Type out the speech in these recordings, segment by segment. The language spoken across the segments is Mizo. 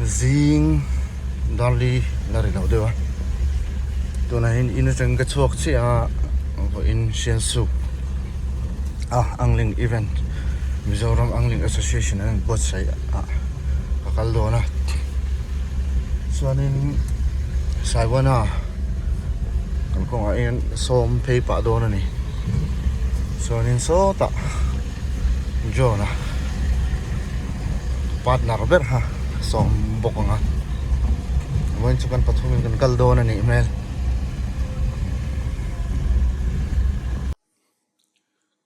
Zing darli la ri loh deuh a tunah hian in atang ka chhuak chiah a vawiin Sialsuk a Angling event Mizoram Angling Association an buatsaih ah ka kal dawn a chuanin Saiwana kan kawngah hian sawm phei pah dawn a ni chuanin sawtah John-a partner ber kha sawm bawk ang a vawiin chu kan pathumin kan kal dawn a nih hmel.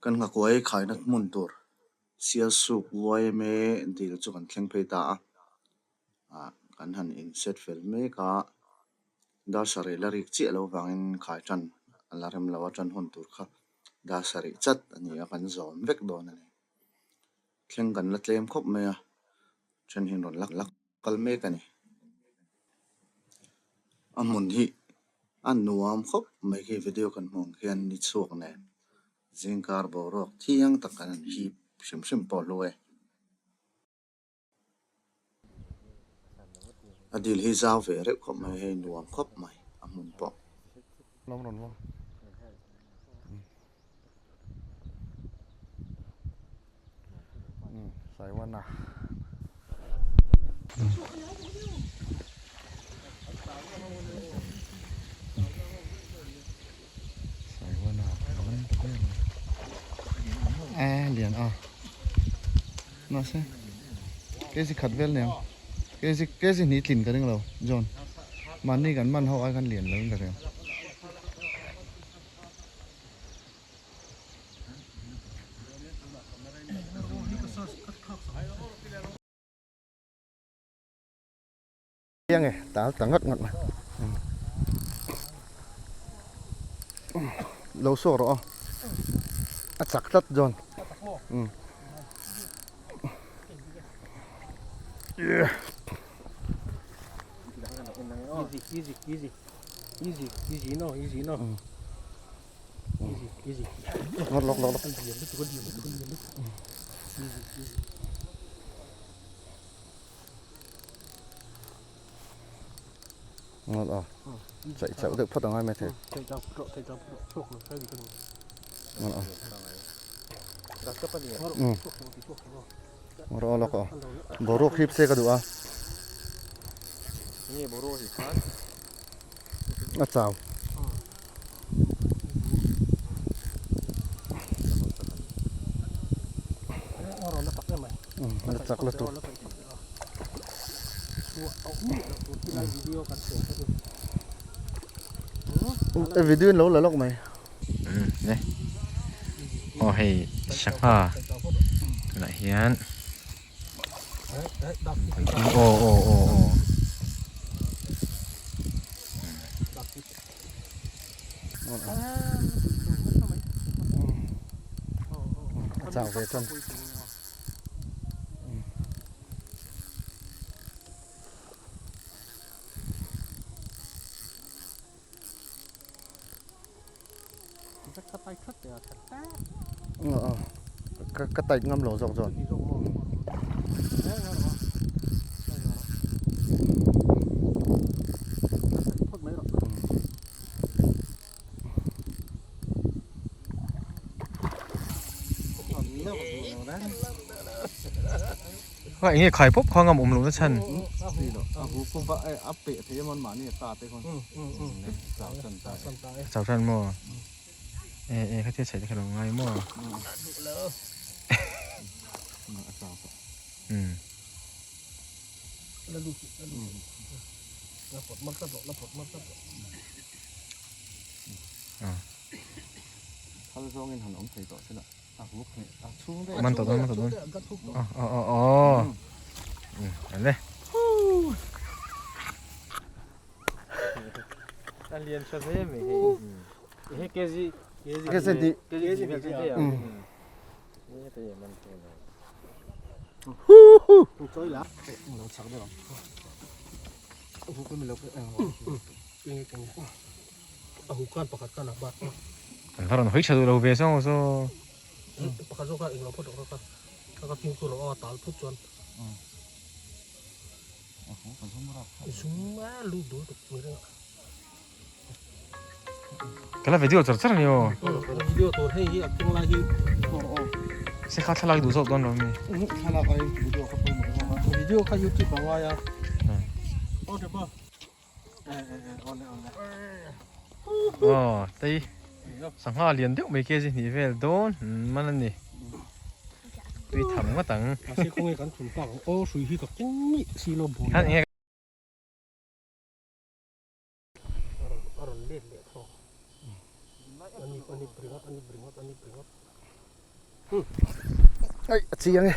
Kan nghakuai khaina hmun tur Sialsuk yma dil chu kan thleng phei ta a ah kan han in set fel mek a dar sarih la rik chiah loh vangin khai tan a la rem lo a tan hun tur kha dar sarih chat a ni a kan zawm vek dawn a ni. Thleng kan la tlem khawp mai a then hi an rawn la kal mek a ni. A hmun hi a nuam khawp mai khi video kan hmuh ang khian ni chhuak nen zingkar boruak thiang tak kan han hip hrim hrim pawh a hlu e. A dil hi zau ve reuh khawp mai hei nuam khawp mai a hmun pawh. Mahse kg khat vel nia kg kg hnih tlin ka ring lo John mahni kan man ho ai khan lian lo in ka ring. Chiang e tal ta ngat ngat mai lo saw rawh aw a chak tlat John umm ngawt lawk lawk lawk. Ngawt aw chaih chauh deuh phawt angai mai thei ngawt aw ngawt aw lawk aw boruak hip se ka duh a a chau. La chak lutuk. E video in lo la lawk mai. Ne. Aw hei sangha tunah hian aw aw aw aw. A chau ve chuan. Ka tight ngam lo zawk chuan. Kha enge khai pawp kha ngam awm lo na chhan. Chau tan maw? E e kha thil chheih te kha lo ngai maw? Um. Man tawh dawn man tawh dawn aw aw aw an le a lian tha hle mai hei he kg kg ni kg ni hu hu An va rawn hawi tha duh lo ve zawng zawng. Ka la video char char a ni aw. Video tur hei hi a keng lai hi Se kha thlalak duh zawk dawn lo mi. Thlalak ai video kha pawimawh zawk a. Video kha YouTube a ngai a. Aw tha pa. Aw tei sangha lian deuh mai kg hnih vel dawn man a ni. Tui tham ngawt ang. Mahse khawnge kan thun tak ang aw hrui hi ka keng mih si lo buai. A rawn let leh tho. A nip a nip ringawt a nip ringawt a nip ringawt. Ai a chiang e.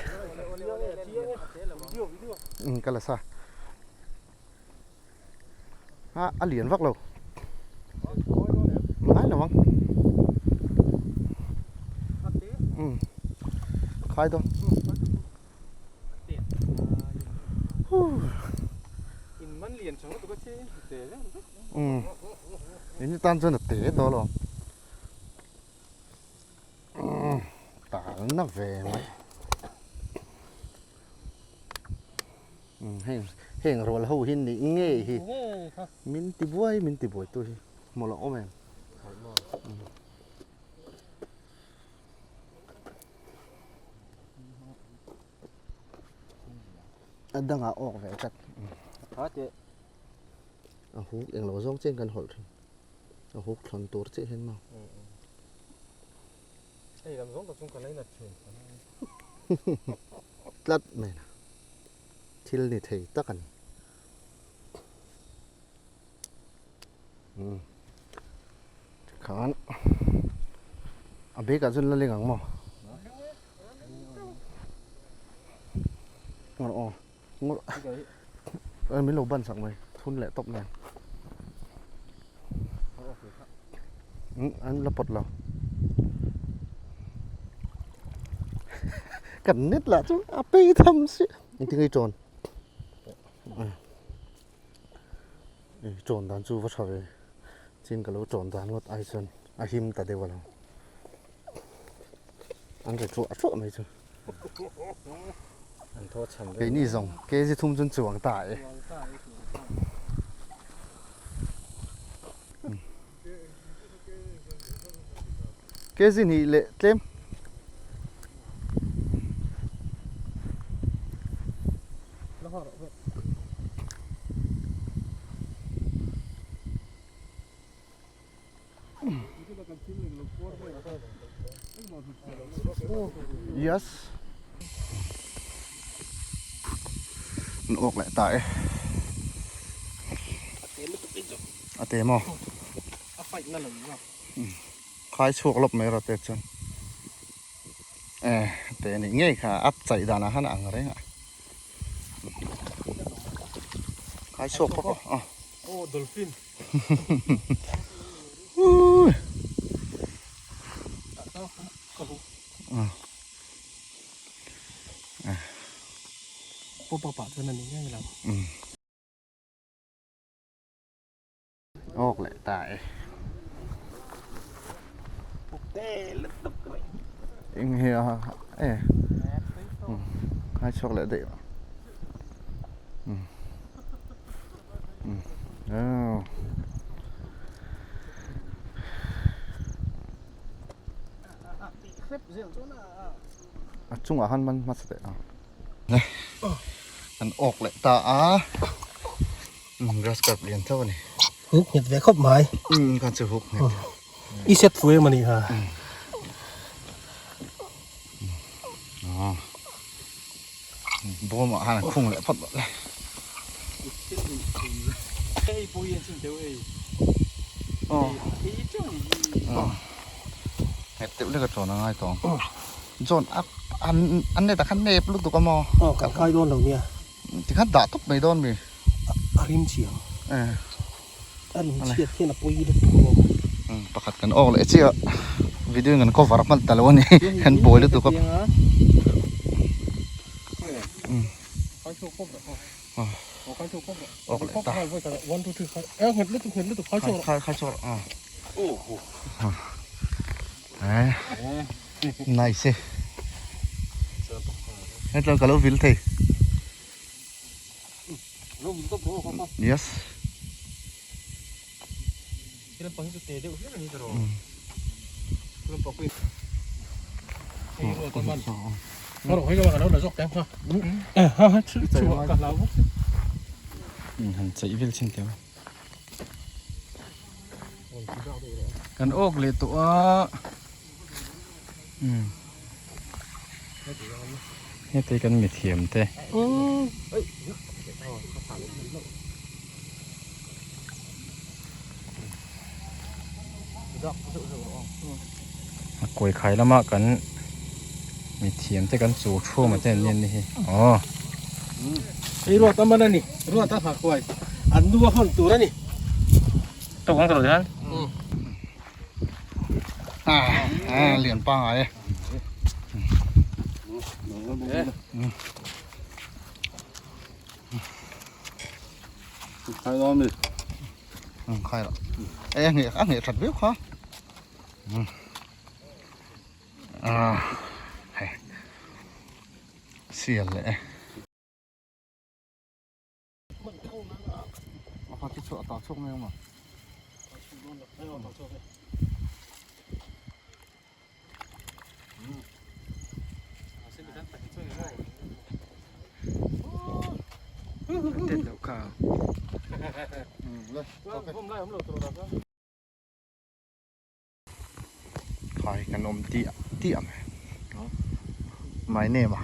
Um ka la sa. A a lian vak lo. Ngai lo ang. Um khai dawn. Um in tan chuan a te tawh alawm. Tal na ve mai heng heng rual ho hi nih ngei hi min ti buai min ti buai tu hi hmuh loh awm em. A dangah awk ve tlat. A huk englo zawng chian kan hawlh thin. A huk thlawn tur chiah hian maw. Hei lam zawng tak chung ka lainat thin. Tlat mai na. Thil ni thei tak a ni. Um. Tikhan a bag ah chuan la leng ang maw. Ngawr aw. Ngawr min lo ban sak mai thun leh tawp nen an la pawt lo kan net lah chu a pei tham si engtin nge i tawn tawn dan chu va tha ve chin ka lo tawn dan ngawt ai chuan a him ta deuh alo an ri thuah thuah mai chu. Keini zawng kg thum chuan chuang ta e. Kg hnih leh tlem. Yes. An awk leh ta e. A te maw? A fight na lo ni. Khai chhuak lawp mai rawh te chuan. Eh, te ni ngei kha a chaih danah khan a ang reng a. Khai chhuak pawp a. Oh, dolphin. Awk leh ta e. Eng hi a e. Khai chhuak leh daih. A chungah khan man hmasa teh ang. An awk leh ta a. Grass carp lian tho a ni. Huk nghet ve khawp mai. Khan chu huk nghet. I set fu em a ni ha. Bawm ah khan an khung leh phawt bawk le. Nghet deuh lek a tawn a ngai tawh ang. John a an net ah khan nep lutuk a maw? Aw kan kai dawn lo nia. Tikhan dah tawp mai dawn mi? A rim chiang. A rim chhiat hian a pawi lutuk a maw? Pakhat kan awk leh chiah a, video in kan cover hman ta lo a ni, kan buai lutuk a. Awk leh ta. Khai khai chhuak rawh. Nice e. Hetiang ka lo vil thei. Yes. Han chaih vel chin teh kan awk leh tawh a heti kan mithiam te. A kawi khai lama kan mithiam te kan chu thuam te an ni an ni hi aw. Hei ruat a man a ni ruat a nghakuai an nu a hawn tur a ni. Tawk ang tawh hian. A lian pangai e. Khai dawn mi. Khai lo. E a ngheh a ngheh that viau kha. A hei. Sial leh e. A kha chu chhuah ta chhuak mai ang a. Khai kan awm tih tih ang my name a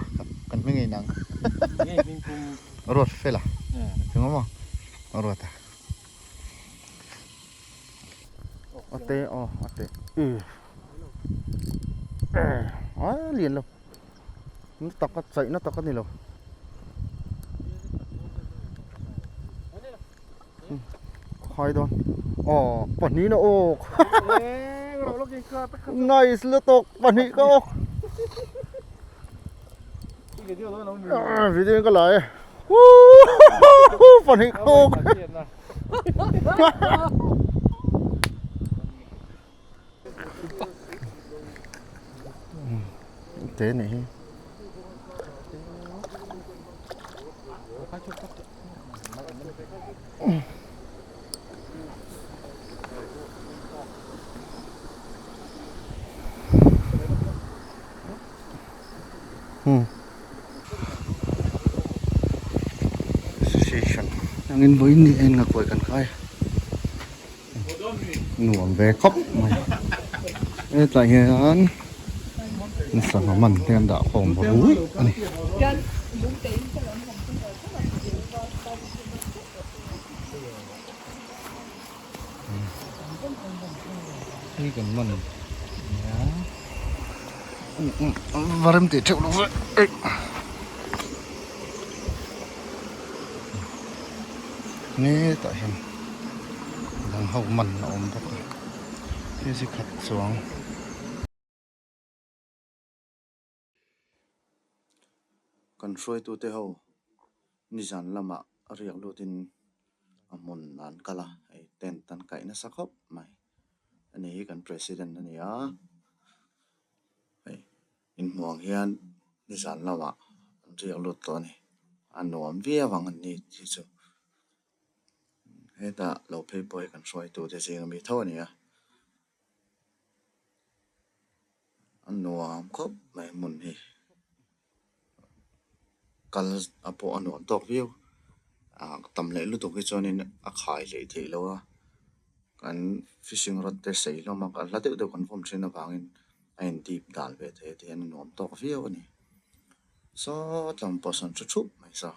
kan hming ei nang ruat fela chunga maw ruat a ate aw ate a lian lo na tak a chaih na tak a ni lo khai dawn aw pahnih na awk nice lutuk pahnih ka awk video in ka la e pahnih ka awk Te nih hi. Association. Angin vawiin ni en nga kuai kan khai. Nuam ve khawp mai hetlai hian sangha man te an dah khawm ruih a ni. Hei kan man va rem tih theuh lo ve. Hetah hian dang ho man a awm bawk a hei chi khat chuang. Kan hruaitute ho nizan lamah riak lutin a hmun an kal a hei tent an kaih nasa khawp mai ani hi kan president a ni a hei. Inhmuh ang hian nizan lamah an riak lut tawh a ni. A nuam viau ang an ni tih chu hetah lo phei pawh hi kan hruaitute zinga mi tho a ni a. A nuam khawp mai hmun hi. Kal a pawh a nuam tawk viau. Ah tam leh lutuk hi chuanin a khai hleih theih loh a. Kan fishing rod te sei hlawm a, hla deuh deuh kan vawm thin avangin a in dip dan ve thei a tihian a nuam tawk viau a ni. Saw tlang pawh sawn thu thup mai saw.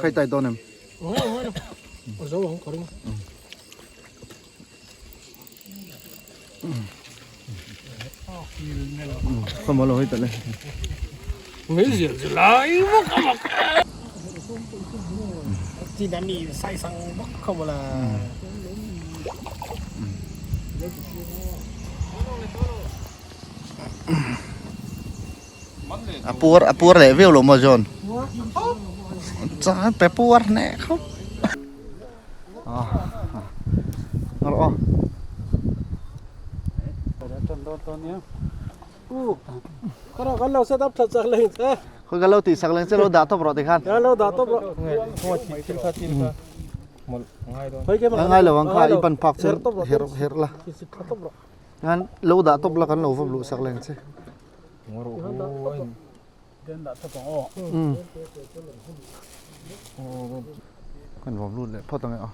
Khai tai dawn em? Không có lỗi tận đây. A puar a puar leh viau lo maw John? Chuan pe puar hneh khawp. U Kara kan lo set up that sak leng che. Khoi kan lo tih sak leng che lo dah tawp rawh tikhan. Ya lo dah tawp rawh. A ngai lo ang kha i ban phak chuan herh herh la. Ngan lo dah tawp la kan lo va luh sak leng che. Kan vawm lut leh phawt ang e aw.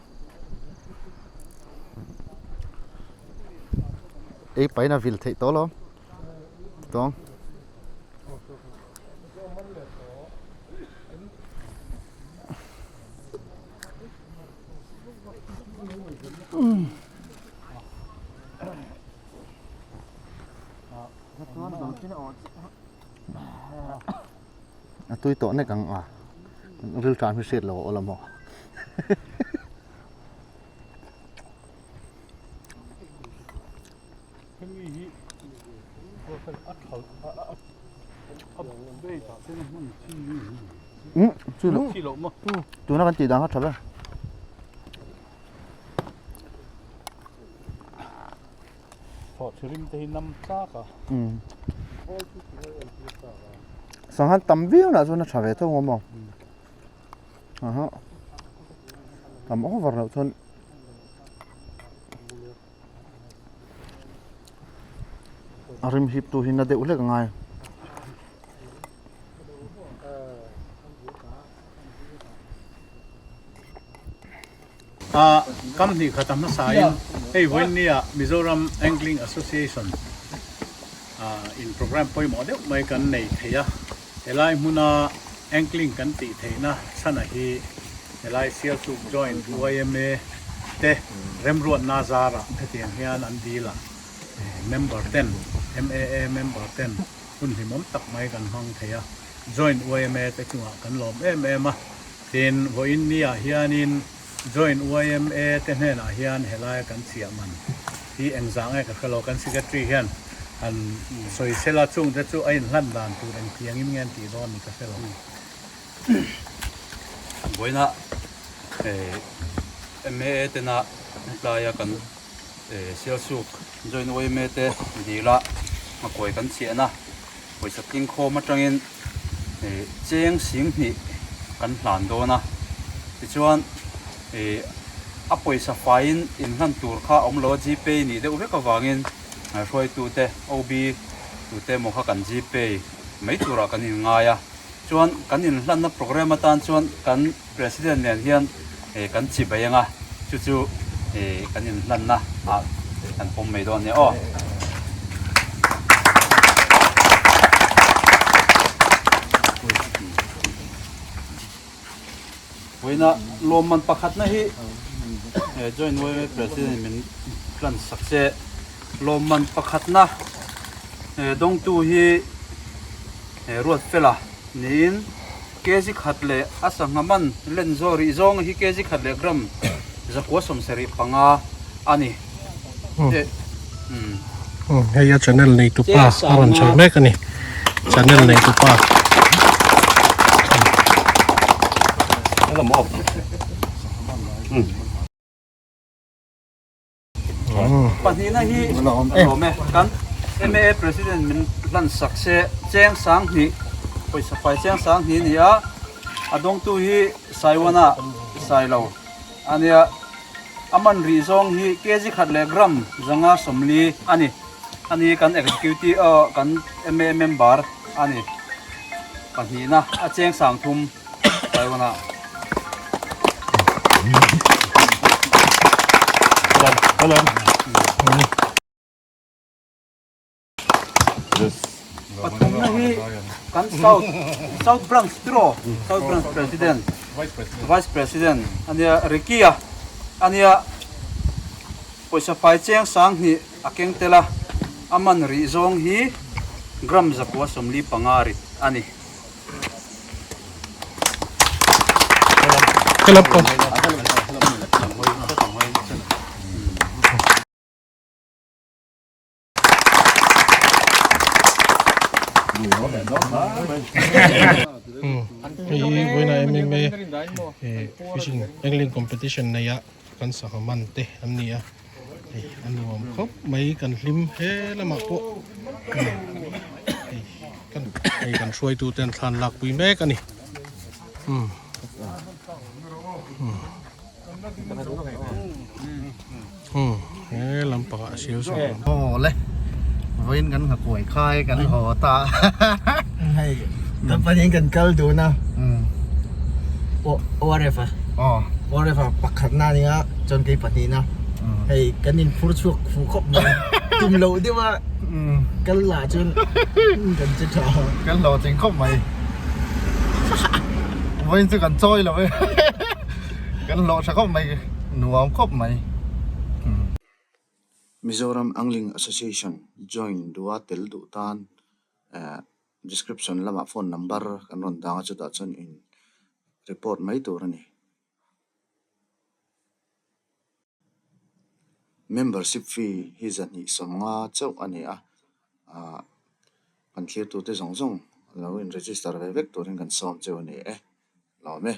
Ei pain a vil theih tawh alawm tawng. A tui tawh nek ang a ril tan hi hriat lo a awm a tuna kan tih dan kha tha ber. Sangha tam viau lah chuan a tha ve tho ang maw aha tam over loh chuan a rim hip tu hi na deuh hlek a ngai. A kam hnih khat a hmasa in hei vawiinnia Mizoram Angling Association in programme pawimawh deuh mai kan nei thei a, helai hmuna angling kan tih theihna chhana hi helai Sialsuk Joint yma te remruatna zarah hetiang hian an dil a, member ten MAA member ten hun hlimawm tak mai kan hmang thei a, Joint yma te chungah kan lawm em em a. Tin, vawiin ni ah hianin Joint yma te hnenah hian helaia kan chhiah man hi engzah nge ka hre lo, kan Secretary hian han sawi sela chung te chu a inhlan dan tur engtiangin nge an tih dawn ni ka hre lo. Vawiina MAA tena helaia kan Sialsuk Joint yma te dila hmakuai kan chhiahna pawisa tlingkhawm atangin cheng sing hnih kan hlan dawn a, tichuan ih a pawisa faiin inhlan tur kha a awm lo a, gpay nih deuh vek avangin hruaitute OB tute emaw kha kan gpay mai turah kan inngai a, chuan kan inhlanna programme atan chuan kan president nen hian kan chi bai ang a, chu chu kan inhlanna ah kan pawm mai dawn a nia aw. Vawiina lawmman pakhatna hi Joint YMA President min hlan sak che. Lawmman pakhatna dawngtu hi Ruatfela niin kg khat leh a sangha man len zawh rih zawng hi kg khat leh gram 975 a ni. Hei a channel nei tu pa a rawn chho mek a ni channel nei tu pa. Pahnihna hi lawm e kan MAA President min hlan sak se cheng sang hnih pawisa fai cheng sang hnih a ni a a dawngtu hi Saiwana Sailo a nia a man rih zawng hi kg khat leh gram 540 a ni a ni kan executive kan MAA member a ni pahnihna a cheng sang thum. Pathumna hi kan South South Branch tiraw South Branch President Vice President ania Ricky a ania pawisa fai cheng sang hnih a keng tel a a man rih zawng hi gram 945 rit a ni. Hei hi vawiina MMA fishing angling competition neia kan sangha man te an ni a. Hei a nuam khawp mai kan hlim he lamah pawh hei kan hei kan hruaitu ten thlan lak pui mek a ni umm umm umm he lampangah sial sawn a awm. Aw le vawiin kan nghakuai khai kan haw ta hei kan pahnih kan kal dun a ORF a ORF a pakhat na ania chuan kei pahnih na hei kan in phur chhuak fu khawp mai tum loh deuh a kal lah chuan kan che tha kan hlawhtling khawp mai vawiin chu kan chawi lo e kan hlawh tha khawp mai nuam khawp mai. Mizoram Angling Association join duha tel duh tan description lamah phone number kan rawn dang a chutah chuan in report mai tur a ni. Membership fee hi zahnih sawmnga chauh a ni a, ah kan thlirtute zawng zawng lo in register ve vek turin kan sawm cheu a ni e. Lawm e.